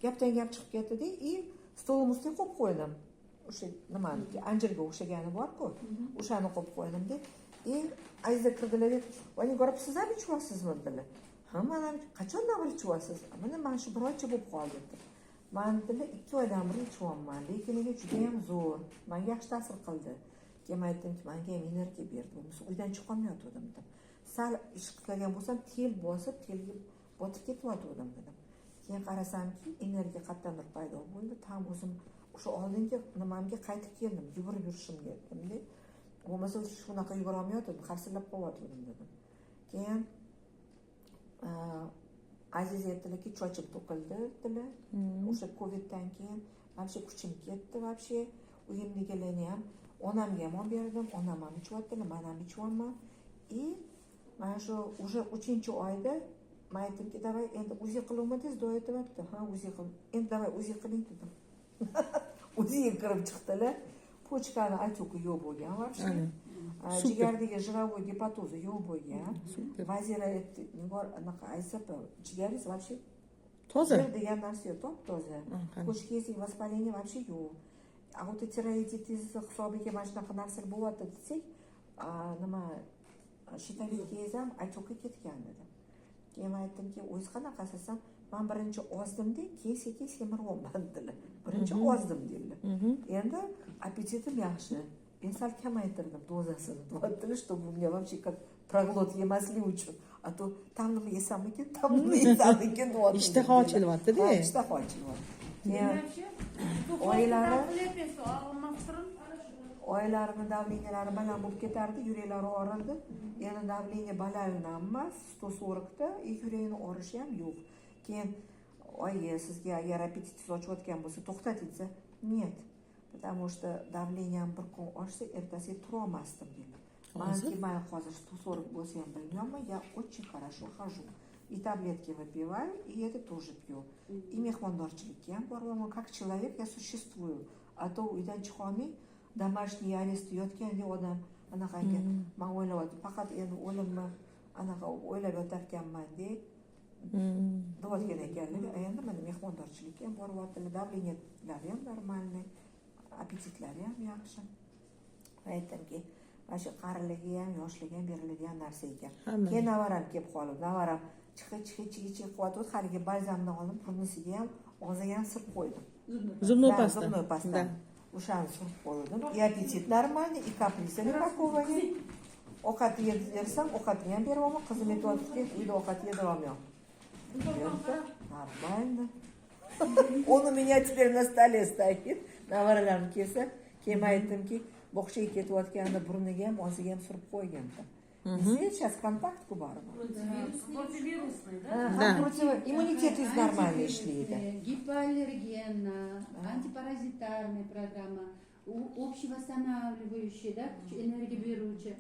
Gapdan gap chiqib ketdida, и stolim ustiga qo'yib qo'ydim o'sha nimaniki, anjirga o'xshagani borku, o'shani qo'yib qo'ydimda. И Aziza kirdilar, voy, Nigor opa, siz ham ichyapsizmi, dedilar. Ha, man ham. Qachondan beri ichyapsiz? Mana, mana shu bir oycha bo'lib qoldi, dedi. Man, dedilar, 2 oydan beri ichyapman, lekin judayam zo'r, manga yaxshi ta'sir qildi. Keyin man aytdimki, manga ham energiya berdi, bo'lmasa uydan chiqolmayotgandim, dedim. Sal ish qilgan bo'lsam, tel bosib, telga botib ketyotgandim, dedim. Keyin qarasamki, energiya qayerdandir paydo bo'ldi, tam o'zim o'sha oldingi nimamga qaytib keldim, yugurib yurishimga, dedimda. Bo'lmasa shunaqa yugurolmayotgandim, harsillab qolyotgandim, dedim. Keyin Aziz aytdilarki, sochim to'kildi, dedilar. O'sha coviddan keyin вообще kuchim ketdi, вообще uyimdagilarni ham, onamga ham olib berdim, onam ham ichyaptilar, man ham ichyapman. И mana shu уже uchinchi oyda man aytdimki, давай endi УЗИ qiluvmidingiz, до этого aytdi. Ha, УЗИ qil, endi давай УЗИ qiling, dedim. УЗИ ga kirib chiqdilar, почка ni отеки yo'q bo'lgan вообще. Jigardagi жировой гепатози yo'q bo'lgan. Vazira aytdi, Nigor, anaqa, Aziza opa, jigaringiz вообще toza. Жир degan narsa yo'q, top toza. Почка ngizda воспаление вообще yo'q. А вот tiroiditingizni hisobiga mana shunaqa narsalar bo'lyapti, desak, nima, щитовидка ngiz ham отека ketgan, dedi. Keyin man aytdimki, o'zingiz qanaqasiz, desam, man birinchi ozdimda, keyin sekin semiryapman, dedilar. Birinchi ozdim, dedilar. Endi appetitim yaxshi, men sal kamaytirdim dozasini, deyaptilar, чтобы у меня вообще как проглот yemaslik uchun, а то там nima yesammikin, tam nima yesammikin, deyapti. Ishtaha ochilyapti-da. Ha, ishtaha ochilyapti. Keyin oylarini давления lari baland bo'lib ketardi, yuraklari og'rirdi. Endi давление baland emas, 140 ta, и yuragini og'rishi ham yo'q. Keyin oyi, sizga agar appetitingiz ochayotgan bo'lsa, to'xtating, desa, нет, потому что давление m bir kun oshsa, ertasiga turolmasdim, deydi. Hozir? Man hozir 140 bo'lsa ham bilmayman, я очень хорошо хожу, и таблетки выпиваю, и это тоже пью, и mehmondorchilikka ham boryapman, как человек я существую. А то uydan chiqolmay, домашний арест yotgandek odam anaqangi. Man o'ylayaptim, faqat endi o'limni anaqa o'ylab yotarkanmanda, deyotgan ekanlar. Endi mana mehmondorchilikka ham boryaptilar, давление lari ham нормальный, appetitlari ham yaxshi. Aytdimki, mana shu qariligi ham, yoshligi ham beriladigan narsa ekan. Hamma. Keyin navaram kelib qoldi, navaram chiqi chiqi chiqi chiqi qilyotgandi. Haligi balzamni olib, burnisiga ham, og'ziga ham surib qo'ydim. Зубной Да, паста. Зубной паста. Да. O'shani surib qo'ydim, и аппетит нормальный, и каприза никакого нет. Ovqat yersam, ovqatni ham beryapman. Qizim aytyaptiki, uyda ovqat yedirolmayapman. Нормально, он у меня теперь на столе стоит. Nevaralarim kelsa, keyin man aytdimki, bog'chaga ketayotganda burniga ham, og'ziga ham surib qo'ygan. Сейчас контакт ku baribir. Противовирусный, да? Ha, иммунитеtingiz нормально ishlaydi. Гипоаллергенная, антипаразитарная программа, общевосстанавливающая, да, energiya beruvchi.